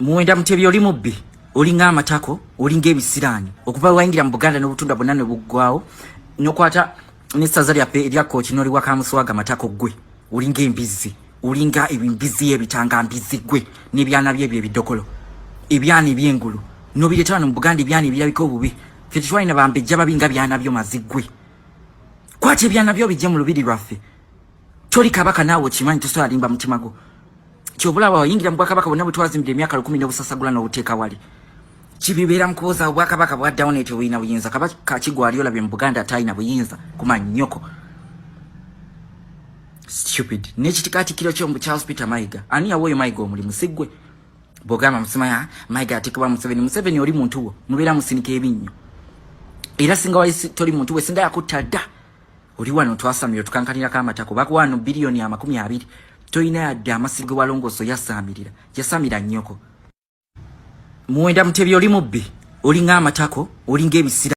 Muwenda Mutebi, oli mubbi, olinga amatako, olinga ebisiraani. Okuva wayingira mu Buganda n'obutunda bwonna ne buggwawo, nokwata n'essaza lyaffe erya Kooki n'oliwa Kamuswaga. Matako ggwe, olinga embizzi, olinga ebimbizi ebitanga mbizzi ggwe n'ebyana bye ebyo ebidokolo, ebyana ebyengulu n'obireeta wano mu Buganda, ebyana ebirabika obubi. Ffe tetwalina bambejja babi nga byana byo, mazi ggwe. Kwata ebyana byo bijje mu lubiri lwaffe. Toli kabaka naawe okimanyi, tosobola limba mutima gwo. Kyobulaba wayingira mu bwakabaka bwonna bwe twazimbira emyaka 1000 n'obusasagula n'obuteeka wali. Kibibeera mu kuwoza obwakabaka bwaddawo naye tebulina buyinza. Kabaka kigwali olabye mu Buganda atalina buyinza kumanyoko. Stupid. N'ekitikatikiro kyo mbu Charles Peter Mayiga. Ani yawa oyo Mayiga omulimu? Si ggwe? Bw'ogamba musimanya Mayiga ateekebwa Museveni. Museveni oli muntu wo, mubeera musinika ebinnyo. Era singa wali toli muntu we, singa yakutta dda. Oli wano twasamira tukankanirako amatako, bakuwa wano biliyoni 20, tolina yadde amasiro ge walongoosa. Oyasaamirira, yasamira nnyoko. Muwenda Mutebi, oli mubbi, olinga amatako, olinga ebisira.